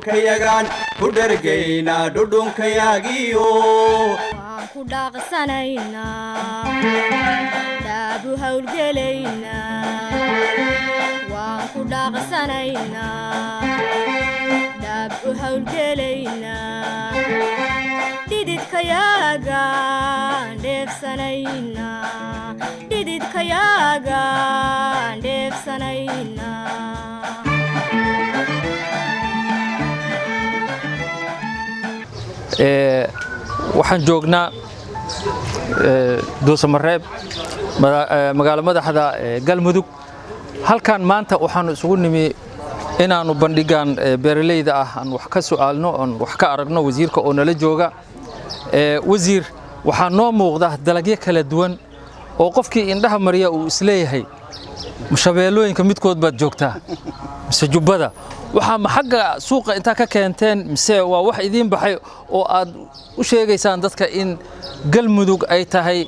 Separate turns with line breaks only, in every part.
Dhulkayagaan ku dhergaynaa dhudhunkayagiyo.
Waan ku dhaqsanaynaa, dhaabu howlgelaynaa. Waan ku dhaqsanaynaa, dhaab u howlgelaynaa. Dhididkayagaan dheefsanaynaa, dhididkayagaan dheefsanaynaa.
Waxaan joognaa Duusamareeb, magaalo madaxda Galmudug. Halkan maanta waxaanu isugu nimi inaannu bandhigaan beeralayda ah aan wax ka su'aalno oon wax ka aragno wasiirka oo nala jooga. Wasiir, waxaa noo muuqda dalagyo kala duwan oo qofkii indhaha mariya uu isleeyahay shabeellooyinka midkood baad joogtaa mise Jubbada. Waxaa ma xagga suuqa intaa ka keenteen mise waa wax idiin baxay oo aad u sheegaysaan dadka in Galmudug ay tahay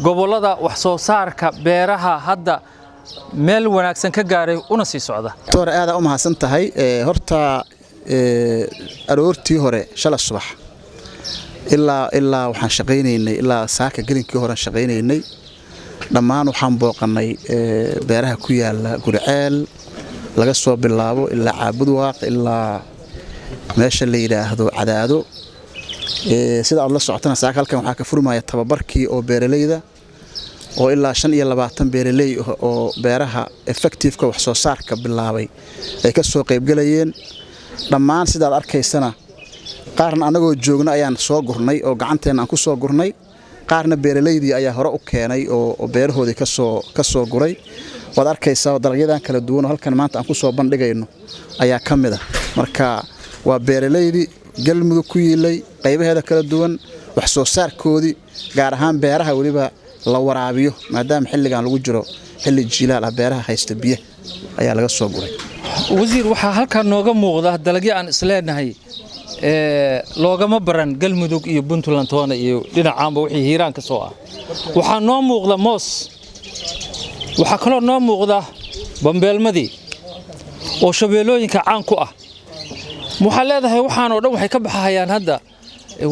gobollada wax soo saarka beeraha hadda meel wanaagsan ka gaaray una sii socda?
Doctor, aad u mahadsan tahay. Horta aroortii hore shala subax ilaa waxaan shaqaynaynay, ilaa saaka gelinkii hore shaqaynaynay. Dhammaan waxaan booqannay beeraha ku yaala Guriceel, laga soo bilaabo ilaa Caabudwaaq, ilaa meesha la yidhaahdo Cadaado. Sida aad la socotana, saaka halkan waxaa ka furmaya tababarkii oo beeralayda oo ilaa 25 beeraley ah oo beeraha effectiveka wax soo saarka bilaabay ay ka soo qaybgalayeen. Dhammaan sidaad arkaysana, qaarna annagoo joogna ayaan soo gurnay oo gacanteenna aan ku soo gurnay, qaarna beeralaydii ayaa hore u keenay oo beerahoodii ka soo guray. Waad arkaysaa dalagyadan kala duwan oo halkan maanta aan ku soo bandhigayno ayaa ka mid ah. Marka waa beeralaydii Galmudug ku yiilay qaybaheeda kala duwan wax soo saarkoodii, gaar ahaan beeraha weliba la waraabiyo, maadaama xilligan lagu jiro xilli jiilaal ah, beeraha haysta biyaha ayaa laga soo guray.
Wasiir, waxaa halkan nooga muuqda dalagyo aan isleenahay loogama baran Galmudug iyo Puntland toona iyo dhinacaanba wixii Hiiraan ka soo ah. Waxaa noo muuqda moos, waxaa kaloo noo muuqda bambeelmadii oo shabeellooyinka caan ku ah. Waxaa leedahay waxaan oo dhan waxay ka baxahayaan hadda,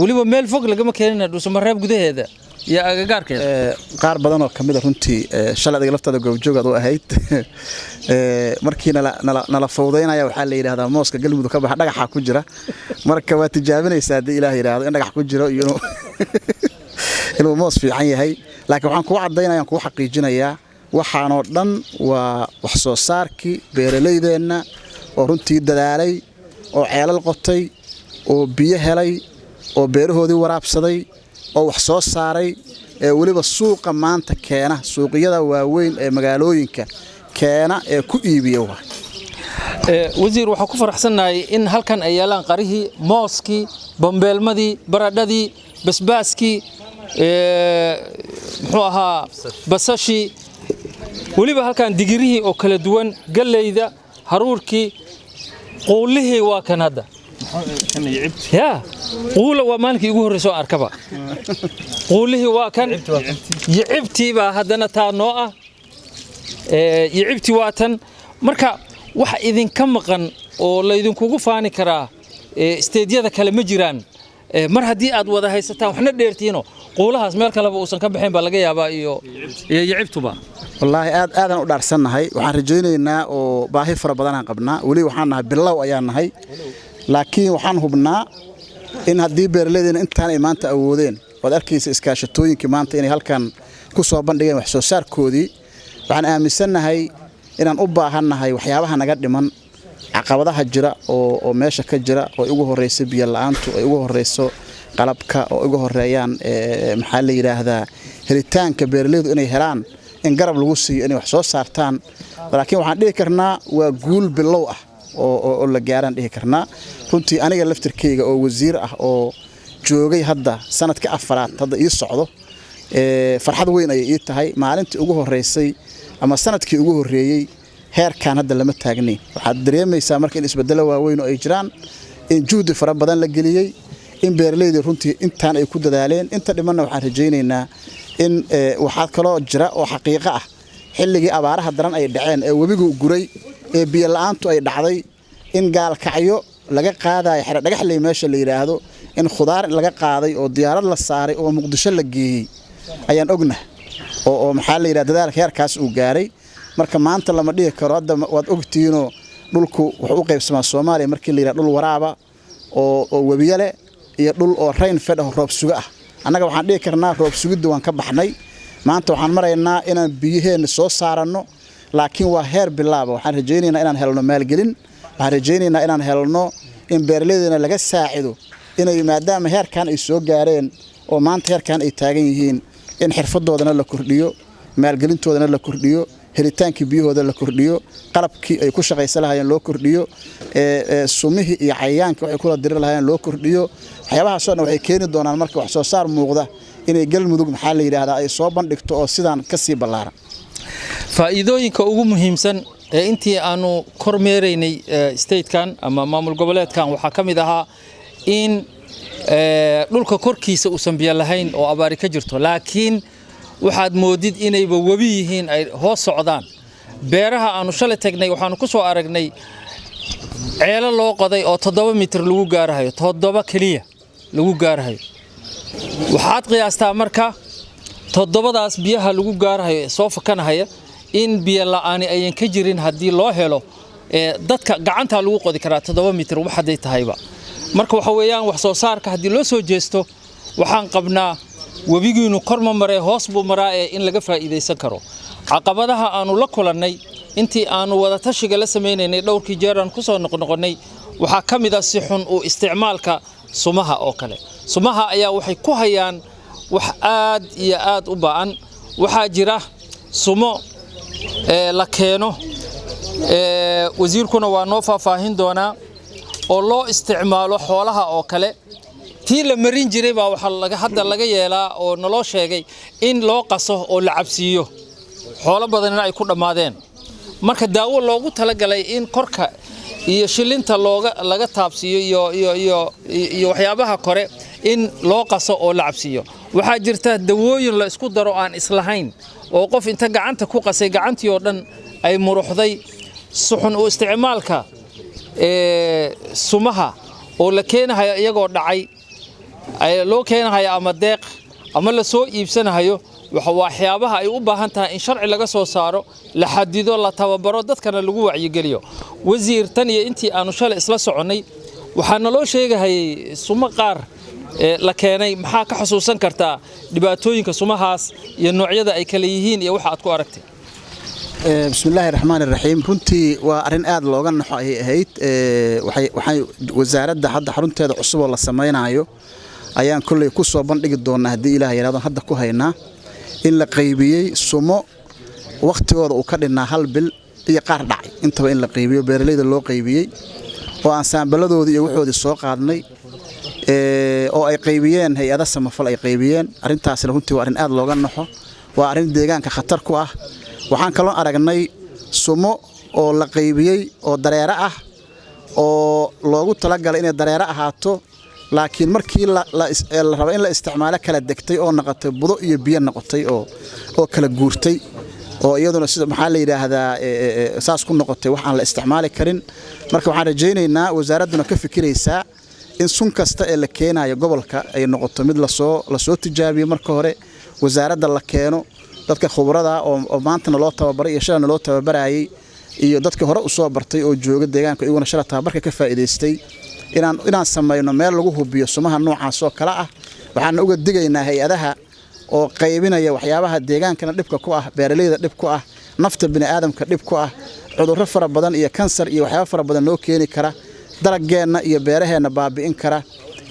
weliba meel fog lagama keenina, Dhuusamareeb gudaheeda iyo agagaarkeeda.
Qaar badan oo kamid a runtii shalay adiga laftaada goobjoogaad u ahayd markii nala fowdaynaya. Waxaa la yidhahdaa mooska Galmudug ka baxa dhagaxa ku jira. Marka waa tijaabinaysaa haddii Ilaah yidhaahdo in dhagax ku jiro iyo inuu moos fiican yahay. Laakiin waxaan kuu caddaynaya, kuu xaqiijinayaa, waxaanoo dhan waa wax soo saarkii beeralaydeenna oo runtii dadaalay oo ceelal qotay oo biyo helay oo beerahoodii waraabsaday oo wax soo saaray, ee weliba suuqa maanta keena, suuqyada waaweyn ee magaalooyinka keena ee ku iibiya waa.
Wasiir, waxaan ku faraxsannahay in halkan ay yaalaan qarihii, mooskii, bambeelmadii, baradhadii, basbaaskii, muxuu ahaa, basashii, weliba halkan digirihii oo kala duwan, galleyda, haruurkii, quullihii waa kan hadda ya quula waa maalinkii ugu horreysay oo arkaba. Quullihii waa kan, yicibtii baa haddana taa noo ah. Yicibtii waa tan. Marka wax idinka maqan oo laydinkugu faani karaa stateyada kale ma jiraan. Mar haddii aad wada haysataan waxna dheertiino, quulahaas meel kaleba uusan ka baxayn baa laga yaabaa iyo yicibtuba.
Wallaahi aad aadaan u dhaarsannahay. Waxaan rajaynaynaa oo baahi fara badanaan qabnaa weli. Waxaan nahay bilow ayaan nahay, laakiin waxaan hubnaa in haddii beeraleydeena intaan ay maanta awoodeen, waad arkaysa iskaashatooyinkii maanta inay halkan ku soo bandhigeen wax soo saarkoodii. Waxaan aaminsannahay inaan u baahannahay waxyaabaha naga dhiman, caqabadaha jira oo meesha ka jira, oo ugu horeyso biyo la'aantu, ay ugu horeyso qalabka, oo ugu horeeyaan maxaa la yidhaahdaa, helitaanka beeraleydu inay helaan in garab lagu siiyo inay wax soo saartaan. Laakiin waxaan dhihi karnaa waa guul bilow ah oo la gaaraan dhihi karnaa. Runtii aniga laftirkeyga oo wasiir ah oo joogay hadda sanadka afaraad hadda ii socdo, farxad weyn ayay ii tahay. Maalintii ugu horeysay ama sanadkii ugu horreeyey heerkan hadda lama taagnayn. Waxaad dareemaysaa marka in isbedelo waaweyn oo ay jiraan, in juhdi fara badan la geliyey, in beeraleydii runtii intaan ay ku dadaaleen. Inta dhimanna waxaan rajaynaynaa in waxaa kaloo jira oo xaqiiqo ah, xilligii abaaraha daran ay dhaceen ee webigu guray ee biyo la'aantu ay dhacday, in Gaalkacyo Laga qaadayo Xero Dhagaxley meesha la yidhaahdo, in khudaar laga qaaday oo diyaarad la saaray oo Muqdisho la geeyey ayaan ognah, oo maxaa la yidhahda, dadaalka heerkaas uu gaaray. Marka maanta lama dhihi karo. Hadda waad ogtihiinoo dhulku wuxuu u qaybsamaa Soomaaliya markii la yidhahdo dhul waraaba oo webiyo leh iyo dhul oo rain fed ah, roob suga ah. Annaga waxaan dhihi karnaa roob sugidda waan ka baxnay. Maanta waxaan maraynaa inaan biyaheenna soo saaranno, laakiin waa heer bilaaba. Waxaan rajaynaynaa inaan helno maalgelin. Waxaan rajaynaynaa inaan helno in beeraleydeena laga saacido inay, maadaama heerkan ay soo gaareen oo maanta heerkan ay taagan yihiin, in xirfadoodana la kordhiyo, maalgelintoodana la kordhiyo, helitaankii biyahooda la kordhiyo, qalabkii ay ku shaqaysan lahayeen loo kordhiyo, sumihii iyo cayayaanka waxay kula diri lahayeen loo kordhiyo. Waxyaabahaasoo dhan waxay keeni doonaan marka wax soo saar muuqda inay Galmudug, maxaa la yidhaahdaa, ay soo bandhigto oo sidaan ka sii ballaaran.
Faa'iidooyinka ugu muhiimsan ee intii aanu kormeeraynay statekan ama maamul goboleedkan waxaa ka mid ahaa in dhulka korkiisa uusan biyo lahayn oo abaari ka jirto, laakiin waxaad moodid inayba webi yihiin, ay hoos socdaan. Beeraha aanu shalay tagnay waxaanu ku soo aragnay ceelo loo qoday oo 7 mitir lagu gaarahayo, 7 keliya lagu gaarahayo. Waxaad qiyaastaa marka 7daas biyaha lagu gaarahayo ee soo fakanahaya in biyo la'aani ayan ka jirin haddii loo helo dadka gacantaa lagu qodi karaa 7 mitir wax hadday tahayba. Marka waxa weeyaan, wax soo saarka haddii loo soo jeesto, waxaan qabnaa webigiinu kor ma maree, hoos buu maraa, ee in laga faa'iidaysan karo. Caqabadaha aanu la kulannay intii aanu wadatashiga la samaynaynay, dhowrkii jeer aan ku soo noqnoqonnay, waxaa ka mid ah si xun uu isticmaalka sumaha oo kale. Sumaha ayaa waxay ku hayaan wax aad iyo aad u ba'an. Waxaa jira sumo la keeno, wasiirkuna waa noo faahfaahin doonaa, oo loo isticmaalo xoolaha oo kale. Tii la marin jiray baa waxaa hadda laga yeelaa oo naloo sheegay in loo qaso oo la cabsiiyo, xoolo badanina ay ku dhammaadeen. Marka daawo loogu talagalay in korka iyo shilinta looga laga taabsiiyo iyo waxyaabaha kore in loo qaso oo la cabsiiyo. Waxaa jirta dawooyin la isku daro aan islahayn oo qof inta gacanta ku qasay gacantii oo dhan ay muruxday. Suxun u isticmaalka sumaha oo la keenahayo iyagoo dhacay loo keenahayo ama deeq ama la soo iibsanahayo, waxyaabaha ay u baahan tahay in sharci laga soo saaro, la xadido, la tababaro, dadkana lagu wacyigeliyo. Wasiir, tan iyo intii aanu shalay isla soconnay waxaa naloo sheegahayay sumo qaar la keenay. Maxaa ka xusuusan kartaa dhibaatooyinka sumahaas iyo noocyada ay kala yihiin iyo waxa aad ku aragtay?
Bismillaahi raxmaani raxiim. Runtii waa arrin aad looga naxo ayay ahayd. Waxay wasaaradda hadda xarunteeda cusub oo la samaynayo ayaan kolley ku soo bandhigi doonaa haddii Ilaah yidhahdo. Hadda ku haynaa in la qaybiyey sumo wakhtigooda uu ka dhinnaa hal bil iyo qaar dhacay intaba, in la qaybiyo, beeralayda loo qaybiyey, oo aan saambaladoodii iyo waxoodii soo qaadnay, oo ay qaybiyeen hay-ada samafal ay qaybiyeen. Arrintaasna runtii waa arrin aad looga naxo, waa arrin deegaanka khatar ku ah. Waxaan kaloo aragnay sumo oo la qaybiyey oo dareere ah, oo loogu talagalay inay dareere ahaato, laakiin markii la raba in la isticmaalo kala degtay oo noqotay budo iyo biyo noqotay oo kala guurtay, oo iyaduna sida, maxaa la yidhaahdaa, saas ku noqotay wax aan la isticmaali karin. Marka waxaan rajaynaynaa, wasaaradduna ka fikiraysaa, in sun kasta ee la keenayo gobolka ay noqoto mid lasoo tijaabiyo marka hore, wasaaradda la keeno, dadka khubrada oo maantana loo tababaray iyo shalana loo tababarayay iyo dadka hore u soo bartay oo jooga deegaanka, iyaguna shala tababarka ka faa'iidaystay, inaan samayno meel lagu hubiyo sumaha noocaas oo kale ah. Waxaana uga digaynaa hay-adaha oo qaybinaya waxyaabaha deegaankana dhibka ku ah, beeralayda dhib ku ah, nafta bini'aadamka dhib ku ah, cudurro fara badan iyo kansar iyo waxyaaba fara badan noo keeni kara, dalaggeenna iyo beeraheenna baabi'in kara,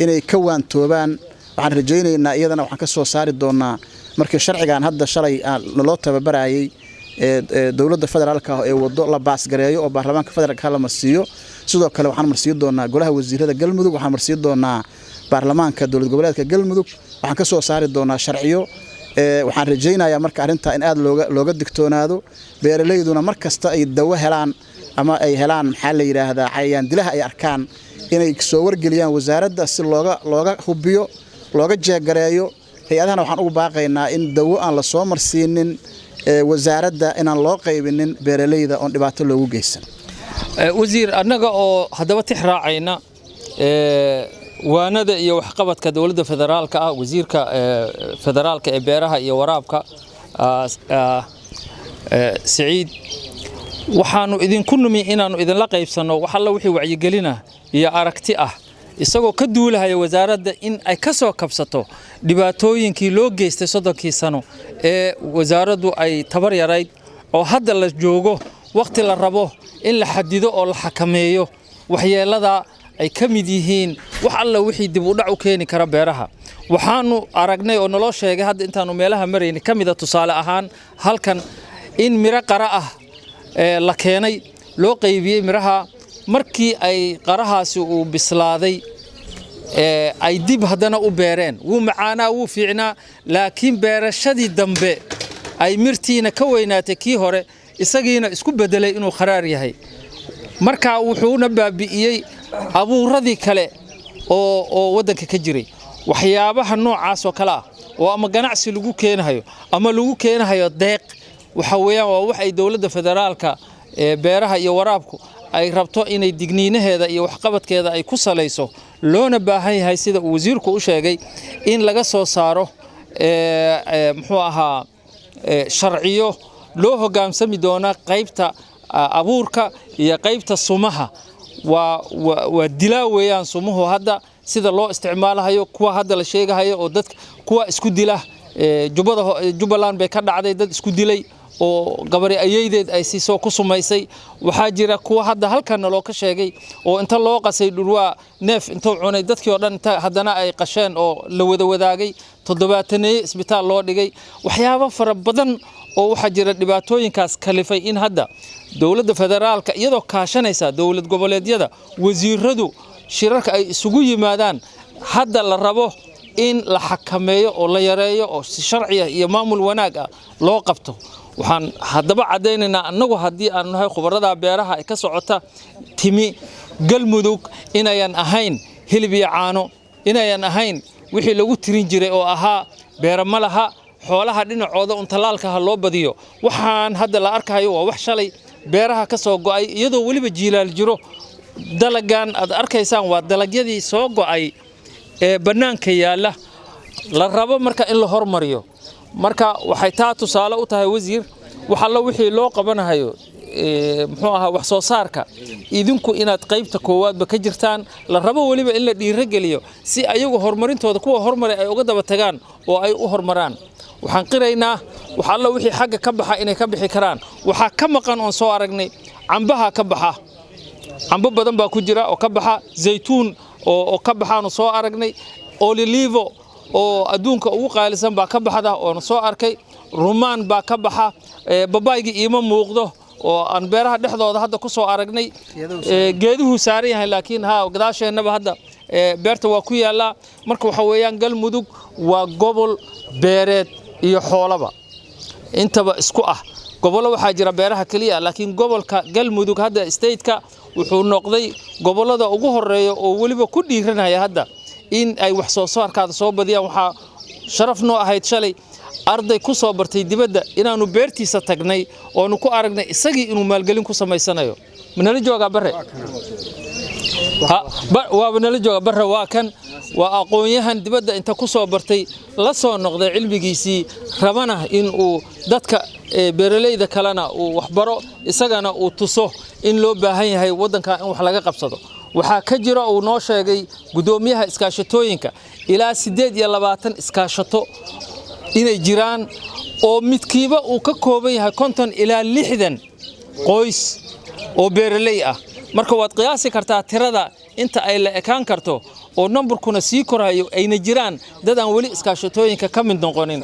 inay ka waantoobaan. Waxaan rajaynaynaa iyadana waxaan ka soo saari doonaa markii sharcigan hadda shalay naloo tababarayay ee dowladda federaalka ah ee waddo la baasgareeyo oo baarlamaanka federaalka la marsiiyo. Sidoo kale waxaan marsiin doonaa golaha wasiirada Galmudug, waxaan marsiin doonaa baarlamaanka dowlad goboleedka Galmudug, waxaan ka soo saari doonaa sharciyo. Waxaan rajaynayaa marka arrintaa in aad looga digtoonaado, beeralayduna mar kasta ay dawo helaan ama ay helaan, maxaa la yidhaahdaa, cayayaan dilaha ay arkaan, inay soo wargeliyaan wasaaradda si looga hubiyo, looga jeegareeyo. Hay-adahana waxaan ugu baaqaynaa in dawo aan la soo marsiinin wasaaradda inaan loo qaybinin beeralayda oon dhibaato loogu geysan.
Wasiir, annaga oo haddaba tix raacayna waanada iyo waxqabadka dowladda federaalka ah, wasiirka federaalka ee beeraha iyo waraabka Siciid, waxaanu idinku numi inaannu idinla qaybsanno wax alla wixii wacyigelina iyo aragti ah, isagoo ka duulahaya wasaaradda in ay ka soo kabsato dhibaatooyinkii loo geystay 30kii sano ee wasaaraddu ay tabar yarayd, oo hadda la joogo wakhti la rabo in la xadido oo la xakameeyo waxyeellada ay ka mid yihiin wax alla wixii dib u dhac u keeni kara beeraha. Waxaanu aragnay oo naloo sheegay hadda intaanu meelaha maraynay ka mida, tusaale ahaan halkan, in miro qara ah ee la keenay, loo qaybiyey miraha. Markii ay qarahaasi uu bislaaday ee ay dib haddana u beereen, wuu macaanaa, wuu fiicnaa, laakiin beerashadii dambe ay mirtiina ka weynaatay kii hore, isagiina isku bedelay inuu kharaar yahay. Marka wuxuuna baabi'iyey abuuradii kale oo waddanka ka jiray. Waxyaabaha noocaas oo kale ah oo ama ganacsi lagu keenahayo ama lagu keenahayo deeq, waxa weeyaan waa wax ay dowladda federaalka ee beeraha iyo waraabku ay rabto inay digniinaheeda iyo waxqabadkeeda ay ku salayso, loona baahan yahay, sida uu wasiirku u sheegay, in laga soo saaro muxuu ahaa sharciyo loo hogaansami doona qaybta abuurka iyo qaybta sumaha. Waa dilaa weeyaan sumuhu hadda sida loo isticmaalahayo, kuwa hadda la sheegahayo oo dadka kuwa isku dila. Jubbada Jubbaland bay ka dhacday, dad isku dilay oo gabari ayeydeed ay siisoo ku sumaysay. Waxaa jira kuwa hadda halkan loo ka sheegay oo inta loo qasay dhurwaa neef intuu cunay, dadkii oo dhan inta haddana ay qasheen oo la wada wadaagay, 70eeye isbitaal loo dhigay. Waxyaabo fara badan oo waxaa jira dhibaatooyinkaas kalifay in hadda dowladda federaalka, iyadoo kaashanaysa dowlad goboleedyada, wasiiradu shirarka ay isugu yimaadaan, hadda la rabo in la xakameeyo oo la yareeyo oo si sharci ah iyo maamul wanaag ah loo qabto. Waxaan haddaba caddaynaynaa annagu, haddii aanu nahay khubarada beeraha ee ka socota timi Galmudug, inayan ahayn hilib iyo caano, inayan ahayn wixii lagu tirin jiray oo ahaa beero ma laha, xoolaha dhinacooda un tallaalka ha loo badiyo. Waxaan hadda la arkayo waa wax shalay beeraha ka soo go'ay, iyadoo weliba jiilaal jiro. Dalagan aad arkaysaan waa dalagyadii soo go'ay ee bannaanka yaalla, la rabo marka in la hormariyo. Marka waxay taa tusaale u tahay, wasiir, wax alla wixii loo qabanahayo muxuu ahaa wax soo saarka, idinku inaad qaybta koowaadba ka jirtaan, la rabo weliba in la dhiirogeliyo si ayagu horumarintooda kuwa hormaray ay uga daba tagaan oo ay u horumaraan. Waxaan qiraynaa wax alla wixii xagga ka baxa inay ka bixi karaan. Waxaa ka maqan oon soo aragnay cambaha ka baxa, cambo badan baa ku jira oo ka baxa, zaytuun oo ka baxaanu soo aragnay, olilivo oo adduunka ugu qaalisan baa ka baxda oonu soo arkay, rumaan baa ka baxa, babaygii iima muuqdo oo aan beeraha dhexdooda hadda ku soo aragnay, geeduhu saaran yahay, laakiin ha gadaasheennaba hadda beerta waa ku yaallaa. Marka waxa weeyaan Galmudug waa gobol beereed iyo xoolaba intaba isku ah. Gobollo waxaa jira beeraha keliya, laakiin gobolka Galmudug hadda stateka wuxuu noqday gobollada ugu horeeya oo weliba ku dhiiranaya hadda in ay wax soo saarkaada soo badiyaan. Waxaa sharaf noo ahayd shalay arday ku soo bartay dibadda inaannu beertiisa tagnay oonu ku aragnay isagii inuu maalgelin ku samaysanayo. Manala joogaa Bare? Waaba nala jooga Bare. Waa kan, waa aqoon-yahan dibadda inta ku soo bartay la soo noqday cilmigiisii, rabana in uu dadka beeralayda kalena uu waxbaro, isagana uu tuso in loo baahan yahay waddanka in wax laga qabsado. Waxaa ka jira, uu noo sheegay guddoomiyaha iskaashatooyinka, ilaa 28 iskaashato inay jiraan oo midkiiba uu ka kooban yahay 50 ilaa 60 qoys oo beeraley ah. Marka waad qiyaasi kartaa tirada inta ay la ekaan karto, oo nambarkuna sii korayo, ayna jiraan dad aan weli iskaashatooyinka ka mid noqonin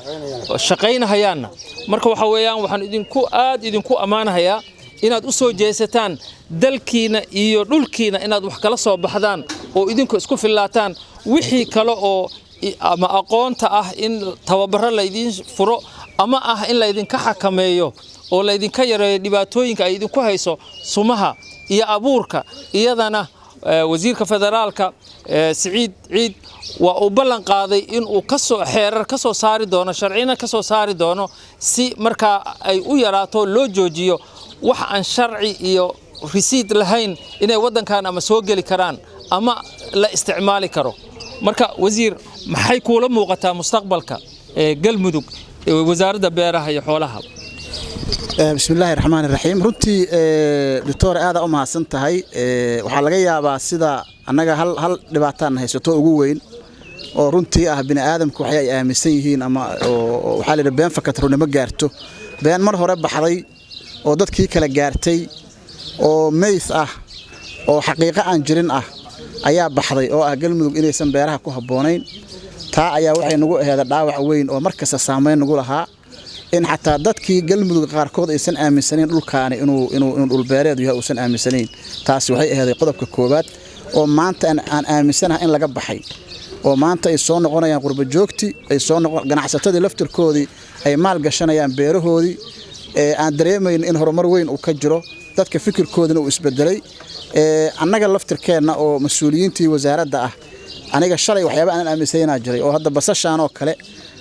shaqaynahayaanna. Marka waxa weeyaan waxaan idinku aad idinku ammaanahayaa inaad u soo jeesataan dalkiina iyo dhulkiina, inaad wax kala soo baxdaan oo idinku isku fillaataan. Wixii kale oo ama aqoonta ah in tababaro laydiin furo ama ah in laydinka xakameeyo oo laydinka yareeyo dhibaatooyinka ay idinku hayso sumaha iyo abuurka, iyadana wasiirka federaalka Siciid Ciid waa uu ballan qaaday in uu kasoo xeerar ka soo saari doono, sharcina ka soo saari doono, si markaa ay u yaraato, loo joojiyo wax aan sharci iyo risiid lahayn inay waddankan ama soo geli karaan ama la isticmaali karo. Marka wasiir, maxay kuula muuqataa mustaqbalka ee Galmudug, Wasaaradda Beeraha iyo Xoolaha?
Bismi illaahi raxmaani raxiim. Runtii, doctor, aada u mahadsan tahay. Waxaa laga yaabaa sida annaga hal dhibaataan haysato ugu weyn oo runtii ah bini aadamku waxay ay aaminsan yihiin ama waxaa la yidhi been fakatrunimo gaarto. Been mar hore baxday oo dadkii kala gaartay oo myth ah oo xaqiiqo aan jirin ah ayaa baxday, oo ah Galmudug inaysan beeraha ku habboonayn. Taa ayaa waxay nagu aheeda dhaawac weyn oo mar kasta saamayn nagu lahaa, in xataa dadkii Galmudug qaarkood aysan aaminsanayn dhulkaani inuu dhulbeereed yahay uusan aaminsanayn. Taasi waxay aheeday qodobka koowaad oo maanta aan aaminsanahay in laga baxay, oo maanta ay soo noqonayaan qurbo joogti, ay soo noqon ganacsatadii laftirkoodii, ay maal gashanayaan beerahoodii, ee aan dareemayn in horumar weyn uu ka jiro, dadka fikirkoodina uu isbedelay. Annaga laftirkeenna oo mas-uuliyiintii wasaaradda ah, aniga shalay waxyaaba aanan aaminsanaynaa jiray, oo hadda basashaan oo kale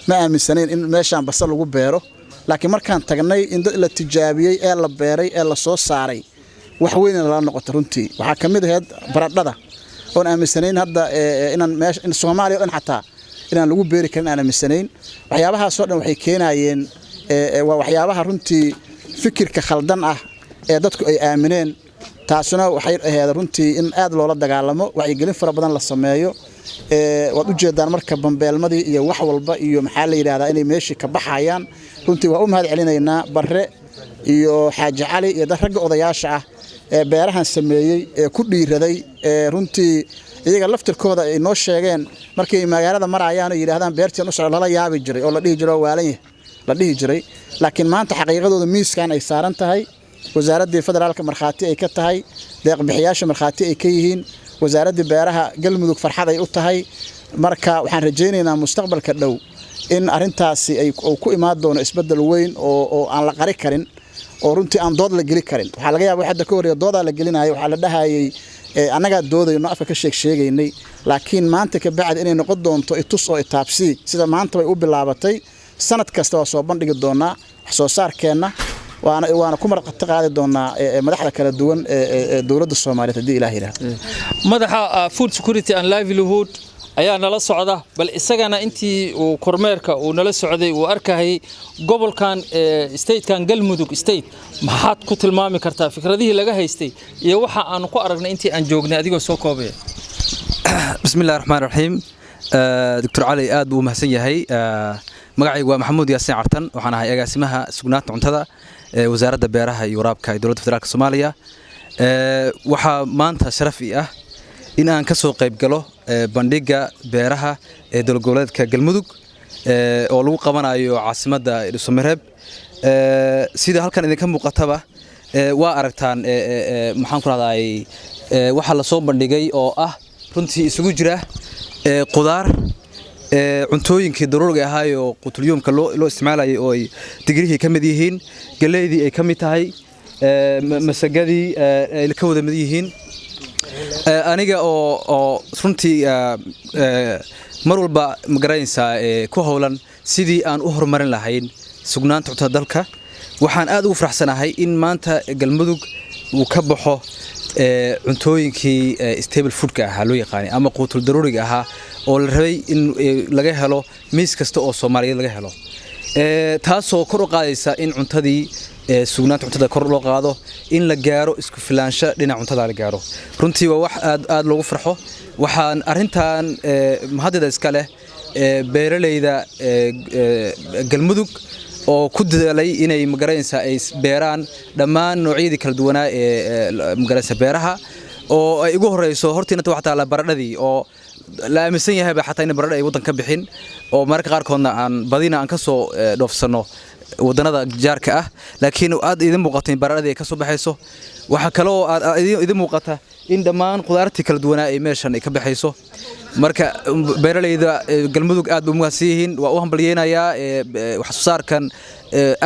ma aaminsanayn in meeshaan basal lagu beero, laakiin markaan tagnay in dad la tijaabiyey ee la beeray ee la soo saaray, wax weynna lala noqoto. Runtii waxaa ka mid ahayd baradhada oon aaminsanayn hadda inaan meesha in Soomaaliya o dhan xataa inaan lagu beeri karin aan aaminsanayn. Waxyaabahaasoo dhan waxay keenayeen, waa waxyaabaha runtii fikirka khaldan ah ee dadku ay aamineen. Taasuna waxay ahayd runtii in aad loola dagaalamo, wacyigelin fara badan la sameeyo. Waad ujeedaan marka bambeelmadii iyo wax walba iyo maxaa la yidhahdaa inay meeshii ka baxayaan. Runtii waa u mahad celinaynaa Barre iyo Xaaji Cali iyo dad ragga odayaasha ah ee beerahan sameeyey ee ku dhiiraday, ee runtii iyaga laftirkooda ay noo sheegeen markay magaalada marayaan oo yidhaahdaan beertiin u socdo, lala yaabi jiray oo la dhihi jiray oo waalan yahay la dhihi jiray, laakiin maanta xaqiiqadooda miiskan ay saaran tahay, wasaaraddii federaalka markhaati ay ka tahay, deeqbixiyaasha markhaati ay ka yihiin, Wasaaraddii Beeraha Galmudug farxad ay u tahay. Marka waxaan rajaynaynaa mustaqbalka dhow in arrintaasi ay ku imaan doono isbeddel weyn oo aan la qari karin oo runtii aan dood la geli karin. Waxaa laga yaaba hadda ka horreeya doodaa la gelinayay, waxaa la dhahayay annagaa doodayno, afka ka sheeg sheegaynay, laakiin maanta ka bacdi inay noqon doonto itus oo itaabsii, sida maanta bay u bilaabatay. Sanad kasta waa soo bandhigi doonaa wax soo saarkeenna, waana ku marqati qaadi doonaa madaxda kala duwan ee dowladda Soomaaliyeed, haddii Ilaah yidhaahdo.
Madaxa Food Security and Livelihood ayaa nala socda. Bal isagana intii uu kormeerka uu nala socday uu arkayay gobolkan, statekan Galmudug State, maxaad ku tilmaami kartaa fikradihii laga haystay iyo waxa aanu ku aragnay intii aan joognay, adigoo soo koobaya?
Bismi illahi raxmaan raxiim. Doctor Cali aad buu u mahadsan yahay. Magacaygu waa Maxamuud Yaasiin Cartan. Waxaan ahay agaasimaha sugnaanta cuntada ee Wasaaradda Beeraha iyo Waraabka ee Dowladda Federaalka Soomaaliya. Waxaa maanta sharaf ii ah in aan ka soo qayb galo bandhigga beeraha ee dowlad goboleedka Galmudug oo lagu qabanayo caasimadda Dhuusamareeb. Sida halkan idinka muuqataba, waa aragtaan, maxaan ku rahdaay, waxaa la soo bandhigay oo ah runtii isugu jira qudaar, cuntooyinkii daruuriga ahaayoo qutulyuumka loo isticmaalayay, oo ay digrihii ka mid yihiin, galeydii ay ka mid tahay, masagadii ay ka wada mid yihiin. Aniga oo runtii mar walba magaranaysaa ku howlan sidii aan u horumarin lahayn sugnaanta cuntada dalka, waxaan aad ugu faraxsanahay in maanta Galmudug uu ka baxo cuntooyinkii staple foodka ahaa loo yaqaanay ama quutul daruuriga ahaa oo la rabay in laga helo miis kasta oo Soomaaliyeed laga helo, taasoo kor u qaadaysa in cuntadii sugnaanta cuntada kor loo qaado, in la gaaro isku filaansho dhinaca cuntada la gaaro. Runtii waa wax aad aad loogu farxo. Waxaan arrintan mahadida iska leh beeralayda Galmudug oo ku dadaalay inay magaranaysaa ay beeraan dhammaan noocyadii kala duwanaa ee magaranaysa beeraha, oo ay ugu horeyso hortiina waxaa taala baradhadii, oo la aaminsan yahayba xataa in baradho ay waddan ka bixin, oo mararka qaarkoodna aan badina aan ka soo dhoofsano wadannada jaarka ah, laakiin aad idin muuqato in baradhadii ay ka soo baxayso. Waxaa kaloo aad idin muuqata in dhammaan qudaartii kala duwanaa ay meeshan ay ka baxayso. Marka beeralayda Galmudug aad bay u mahadsan yihiin. Waa u hambalyeynayaa wax soo saarkan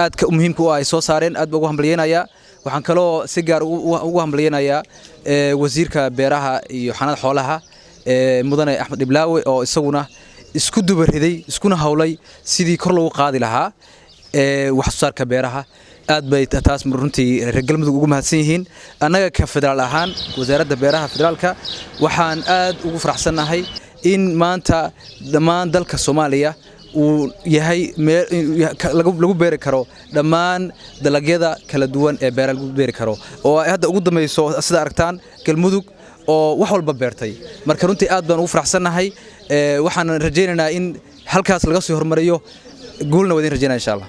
aadka muhiimka u ah ay soo saareen, aad baa ugu hambalyeynayaa. Waxaan kaloo si gaar ugu hambalyeynayaa wasiirka beeraha iyo xanaanada xoolaha, mudane Axmed Dhiblaawe, oo isaguna isku duba riday iskuna howlay sidii kor loogu qaadi lahaa. ee wax soo saarka beeraha. Aad bay taas runtii reer Galmudug ugu mahadsan yihiin. Annaga ka federaal ahaan, Wasaaradda Beeraha Federaalka, waxaan aad ugu faraxsannahay in maanta dhammaan dalka Soomaaliya uu yahay meel lagu beeri karo dhammaan dalagyada kala duwan ee beera lagu beeri karo, oo ay hadda ugu dambayso, sida aragtaan, Galmudug oo wax walba beertay. Marka runtii aad baan ugu faraxsannahay. Waxaan rajaynaynaa in halkaas laga sii horumariyo. Guulna waa idin rajaynaya, insha Allah.